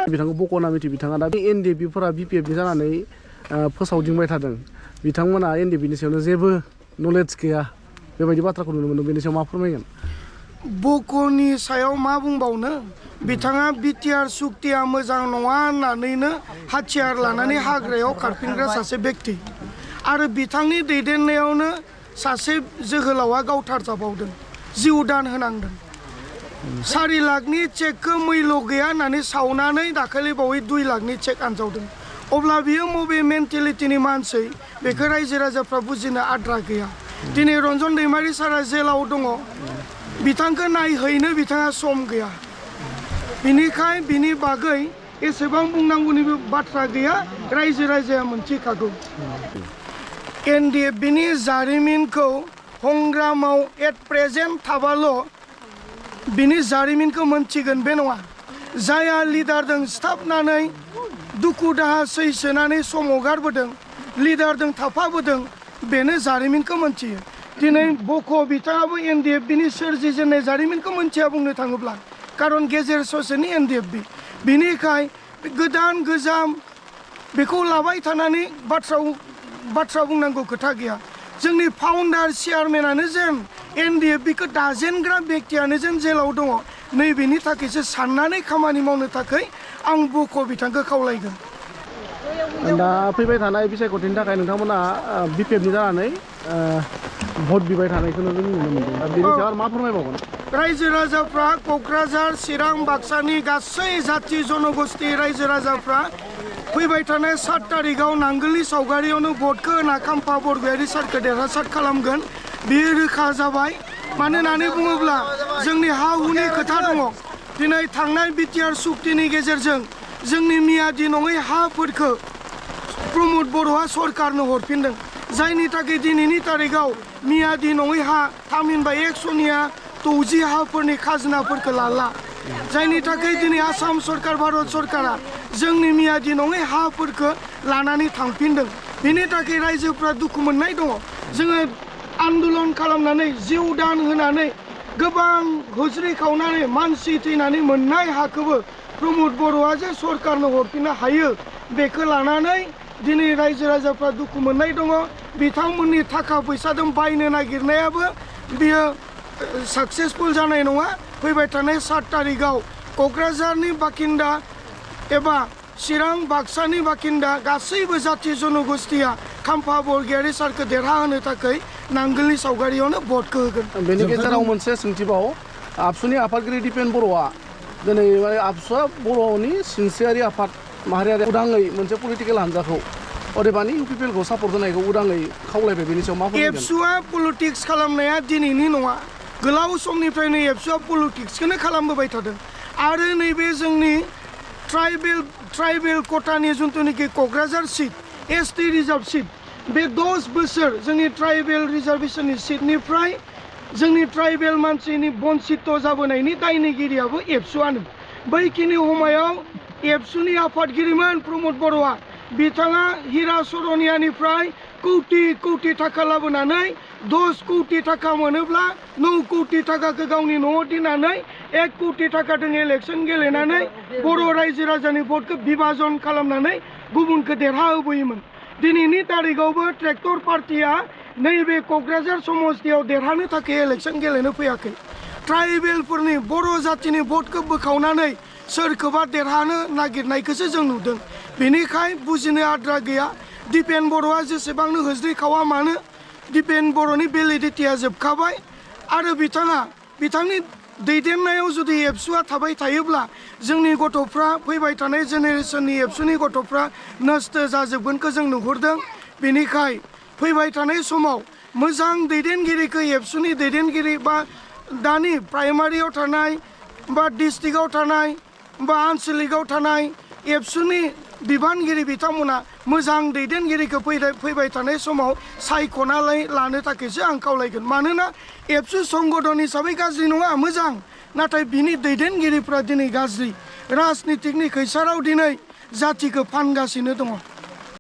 बिथांखौ बक'ना मिथि बिथाङा दा एनडिएफबिफोरा बिपिएफनि जानानै फोसावदिंबाय थादों बिथांमोना एनडिएफबिनि सायावनो जेबो नलेज गैया बेबायदि बाथ्राखौ नुनो मोनदों बेनि सायाव मा फोरमायगोन बक'नि सायाव मा बुंबावनो बिथाङा बिटिआर सुक्तिया मोजां नङा होननानैनो हाथियार लानानै हाग्रायाव खारफिनग्रा सासे बेक्ति आरो बिथांनि दैदेननायावनो सासे जोहोलावा गावथारजाबावदों जिउ दान होनांदों 4 लाखनि चेकखौ मैल' गैया होननानै सावनानै दाखालि बावै 2 लाखनि चेक आनजावदों अब्ला बियो मबे मेन्टेलिटिनि मानसि बेखौ रायजो राजाफ्रा बुजिनो आद्रा गैया दिनै रन्जन दैमारि सारा जेलाव दङ बिथांखौ नायहैनो बिथाङा सम गैया बिनिखाय बिनि बागै एसेबां बुंनांगौनिबो बाथ्रा गैया रायजो राजाया मोनथिखागौ एनडिएफबिनि जारिमिनखौ हंग्रामाव एट प्रेजेन्ट थाबाल' बिनि जारिमिनखौ मोनथिगोन बे नङा जाया लिडारजों सिथाबनानै दुखु दाहा सैसोनानै सम हगारबोदों लिडारजों थाफाबोदों बेनो जारिमिनखौ मोनथियो दिनै बक' बिथाङाबो एनडिएफबिनि सोरजिजेननाय जारिमिनखौ मोनथिया बुंनो थाङोब्ला कारन गेजेर ससेनि एनडिएफबि बिनिखाय गोदान गोजाम बेखौ लाबाय थानानै बाथ्रा बुंनांगौ खोथा गैया जोंनि फाउन्डार चेयारमेनानो जेन एनडिएफबिखौ दाजेनग्रा बेक्तियानो जेन जेलाव दङ नैबेनि थाखायसो साननानै खामानि मावनो थाखाय आं बक' बिथांखौ खावलायगोन दा फैबाय थानाय बिसायख'थिनि थाखाय नोंथांमोना बिपिएफनि जानानै भट बिबाय थानायखौ जों नुनो मोनदों दा बेनि सायाव मा फोरमायबावगोन रायजो राजाफ्रा क'क्राझार चिरां बाक्सानि गासै जाथि जनगोष्ठी रायजो राजाफ्रा फैबाय थानाय 7 तारिखआव नांगोलनि सावगारियावनो भटखौ होना खाम्फा बरगयारि सारखौ देरहासार खालामगोन बेयो रोखा जाबाय मानो होननानै बुङोब्ला जोंनि हा हुनि खोथा दङ दिनै थांनाय बिटिआर सुक्तिनि गेजेरजों जोंनि मियादि नङै हाफोरखौ प्रमद बर'आ सरकारनो हरफिनदों जायनि थाखाय दिनैनि तारिखआव मियादि नङै हा थामहिनबा 100निया 60 हाफोरनि खाजोनाफोरखौ लाला जायनि थाखाय दिनै आसाम सरकार भारत सरकारा जोंनि मियादि नङै हाफोरखौ लानानै थांफिनदों बेनि थाखाय रायजोफ्रा दुखु मोननाय दङ जोङो आन्दलन खालामनानै जिउ दान होनानै गोबां हुज्रि खावनानै मानसि थैनानै मोननाय हाखौबो प्रमद बर'आ जे सरकारनो हरफिननो हायो बेखौ लानानै दिनै रायजो राजाफ्रा दुखु मोननाय दङ बिथांमोननि थाखा फैसाजों बायनो नागिरनायाबो बियो साक्सेसफुल जानाय नङा फैबाय थानाय 7 तारिखआव क'क्राझारनि बाखिन्दा एबा चिरां बाक्सानि बाखिन्दा गासैबो जाथि जनगोष्ठीया खाम्फा बरगयारि सारखौ देरहाहोनो थाखाय नांगोलनि सावगारियावनो भटखौ होगोन बेनि गेजेराव मोनसे सोंथिबाव आबसुनि आफादगिरि दिपेन बर'आ दिनै आबसुआ बर'नि सिनस्रियारि आफाद माहारियारि उदाङै मोनसे पलिटिकेल हान्जाखौ अदेबानि इउपिपिएलखौ सापर्ट होनायखौ उदाङै खावलायबाय बेनि सायाव मा फोरमायगोन एबसुआ पलिटिक्स खालामनाया दिनैनि नङा गोलाव समनिफ्रायनो एबसुआ पलिटिक्सखौनो खालामबोबाय थादों आरो नैबे जोंनि ट्राइबेल कटानि जिथुनाखि Kokrajhar seat ST reserve seat बे 10 बोसोर जोंनि ट्राइबेल रिजार्भेशननि सीटनिफ्राय जोंनि ट्राइबेल मानसिनि बन्सित जाबोनायनि दायनिगिरियाबो एबसुआनो बैखिनि समायाव एबसुनि आफादगिरिमोन प्रमद बर'आ बिथाङा हिरा सरनियानिफ्राय कौटि थाखा लाबोनानै 10 कौटि थाखा मोनोब्ला 9 कौटि थाखाखौ गावनि न'आव दोननानै 1 कौटि थाखाजों इलेक्सन गेलेनानै बर' रायजो राजानि भटखौ बिभाजन खालामनानै गुबुनखौ देरहाहोबोयोमोन दिनैनि तारिखआवबो ट्रेक्टर पार्टिया नैबे क'क्राझार समस्तियाव देरहानो थाखाय इलेक्सन गेलेनो फैयाखै ट्राइबेलफोरनि बर' जातिनि भटखौ बोखावनानै सोरखौबा देरहानो नागिरनायखौसो जों नुदों बेनिखाय बुजिनो आद्रा गैया दिपेन बर'आ जेसेबांनो हुज्रि खावा मानो दिपेन बर'नि भेलिडिटिया जोबखाबाय आरो बिथांनि दैदेननायाव जुदि एबसुआ थाबाय थायोब्ला जोंनि गथ'फ्रा फैबाय थानाय जेनेरेसननि एबसुनि गथ'फ्रा नस्थ' जाजोबगोनखौ जों नुहुरदों बेनिखाय फैबाय थानाय समाव मोजां दैदेनगिरिखौ एबसुनि दैदेनगिरि बा दानि प्राइमारियाव थानाय बा डिस्ट्रिक्टआव थानाय बा आन्चलिकआव थानाय एबसुनि बिबानगिरि बिथांमोना मोजां दैदेनगिरिखौ फैबाय थानाय समाव सायख'नानै लानो थाखायसो आं खावलायगोन मानोना एबसु संगठन हिसाबै गाज्रि नङा मोजां नाथाय बिनि दैदेनगिरिफ्रा दिनै गाज्रि राजनितिकनि खैसाराव दिनै जातिखौ फानगासिनो दङ